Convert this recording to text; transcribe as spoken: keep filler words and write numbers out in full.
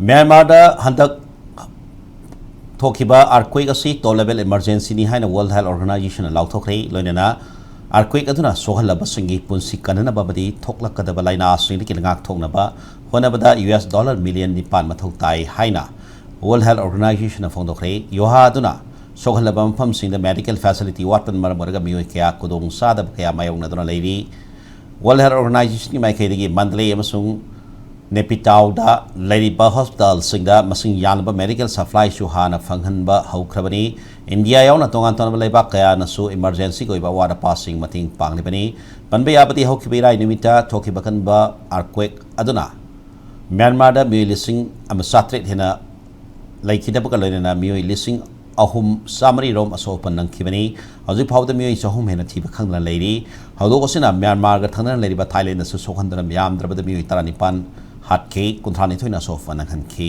ꯃ꯭ꯌꯥꯟꯃꯥꯔꯗ ꯍꯟꯗꯛ ꯊꯣꯛꯈꯤꯕ ꯑꯥꯔꯊꯀ꯭ꯋꯦꯛ ꯑꯁꯤ ꯇꯣꯞ ꯂꯦꯚꯦꯜ ꯏꯃꯔꯖꯦꯟꯁꯤꯅꯤ ꯍꯥꯏꯅ ꯋꯥꯔꯜꯗ ꯍꯦꯜꯊ ꯑꯣꯔꯒꯅꯥꯏꯖꯦꯁꯟꯅ ꯂꯥꯎꯊꯣꯛꯈ꯭ꯔꯦ꯫ ꯂꯣꯏꯅꯅ ꯑꯥꯔꯊꯀ꯭ꯋꯦꯛ ꯑꯗꯨꯅ ꯁꯣꯛꯍꯜꯂꯕꯁꯤꯡꯒꯤ ꯄꯨꯟꯁꯤ ꯀꯟꯅꯅꯕ ꯑꯃꯗꯤ ꯊꯣꯛꯂꯛꯀꯗꯕ ꯂꯥꯏꯅꯥꯁꯤꯡꯗꯒꯤ ꯉꯥꯛꯊꯣꯛꯅꯕ ꯍꯣꯠꯅꯕꯗ ꯌꯨ ꯑꯦꯁ ꯗꯣꯂꯔ ꯃꯤꯂꯤꯌꯟ ꯅꯤꯄꯥꯟ ꯃꯊꯧ ꯇꯥꯏ ꯍꯥꯏꯅ ꯋꯥꯔꯜꯗ ꯍꯦꯜꯊ ꯑꯣꯔꯒꯅꯥꯏꯖꯦꯁꯟꯅ ꯐꯣꯡꯗꯣꯛꯈ꯭ꯔꯦ꯫ ꯌꯣꯍꯥ ꯑꯗꯨꯅ ꯁꯣꯛꯍꯜꯂꯕ ꯃꯐꯝꯁꯤꯡꯗ ꯃꯦꯗꯤꯀꯦꯜ ꯐꯦꯁꯤꯂꯤꯇꯤ ꯋꯥꯠꯄꯅ ꯃꯔꯝ ꯑꯣꯏꯔꯒ ꯃꯤꯑꯣꯏ ꯀꯌꯥ ꯈꯨꯗꯣꯡ ꯆꯥꯗꯕ ꯀꯌꯥ ꯃꯥꯌꯣꯛꯅꯗꯨꯅ ꯂꯩꯔꯤ꯫ ꯋꯥꯔꯜꯗ ꯍꯦꯜꯊ ꯑꯣꯔꯒꯅꯥꯏꯖꯦꯁꯟꯒꯤ ꯃꯥꯏꯀꯩꯗꯒꯤ ꯃꯟꯗꯂꯦ ꯑꯃꯁꯨꯡ ꯅꯦꯄꯤꯇꯥꯎꯗ ꯂꯩꯔꯤꯕ ꯍꯣꯁꯄꯤꯇꯥꯜꯁꯤꯡꯗ ꯃꯁꯤꯡ ꯌꯥꯝꯂꯕ ꯃꯦꯗꯤꯀꯦꯜ ꯁꯄ꯭ꯂꯥꯏꯁꯨ ꯍꯥꯟꯅ ꯐꯪꯍꯟꯕ ꯍꯧꯈ꯭ꯔꯕꯅꯤ꯫ ꯏꯟꯗꯤꯌꯥ ꯌꯥꯎꯅ ꯇꯣꯉꯥꯟ ꯇꯣꯉꯥꯟꯕ ꯂꯩꯕꯥꯛ ꯀꯌꯥꯅꯁꯨ ꯏꯃꯔꯖꯦꯟꯁꯤꯒꯤ ꯑꯣꯏꯕ ꯑꯋꯥꯠ ꯑꯄꯥꯁꯤꯡ ꯃꯇꯦꯡ ꯄꯥꯡꯂꯤꯕꯅꯤ꯫ ꯄꯟꯕ ꯌꯥꯕꯗꯤ ꯍꯧꯈꯤꯕ ꯏꯔꯥꯏ ꯅꯨꯃꯤꯠꯇ ꯊꯣꯛꯈꯤꯕ ꯀꯟꯕ ꯑꯥꯔꯊꯀ꯭ꯋꯦꯛ ꯑꯗꯨꯅ ꯃ꯭ꯌꯥꯟꯃꯥꯔꯗ ꯃꯤꯑꯣꯏ ꯂꯤꯁꯤꯡ ꯑꯃ ꯆꯥꯇ꯭ꯔꯦꯠ ꯍꯦꯟꯅ ꯂꯩꯈꯤꯗꯕꯒ ꯂꯣꯏꯅꯅ ꯃꯤꯑꯣꯏ ꯂꯤꯁꯤꯡ ꯑꯍꯨꯝ ꯆꯥꯃꯔꯤ ꯔꯣꯝ ꯑꯁꯣꯛ ꯑꯄꯟ ꯅꯪꯈꯤꯕꯅꯤ꯫ ꯍꯧꯖꯤꯛ ꯐꯥꯎꯕꯗ ꯃꯤꯑꯣꯏ ꯆꯍꯨꯝ ꯍꯦꯟꯅ ꯊꯤꯕ ꯈꯪꯗꯅ ꯂꯩꯔꯤ꯫ ꯊꯧꯗꯣꯛ ꯑꯁꯤꯅ ꯃ꯭ꯌꯥꯟꯃꯥꯔꯒ ꯊꯪꯅꯅ ꯂꯩꯔꯤꯕ ꯊꯥꯏꯂꯦꯟꯗꯁꯨ ꯁꯣꯛꯍꯟꯗꯨꯅ ꯌꯥꯝꯗ꯭ꯔꯕꯗ ꯃꯤꯑꯣꯏ ꯇꯔꯥꯅꯤꯄꯥꯟ ꯍꯥꯠꯈꯤ, ꯀꯨꯟꯊ꯭ꯔꯥꯅꯤꯊꯣꯏꯅ ꯑꯁꯣꯛ ꯑꯄꯟ ꯅꯪꯍꯟꯈꯤ꯫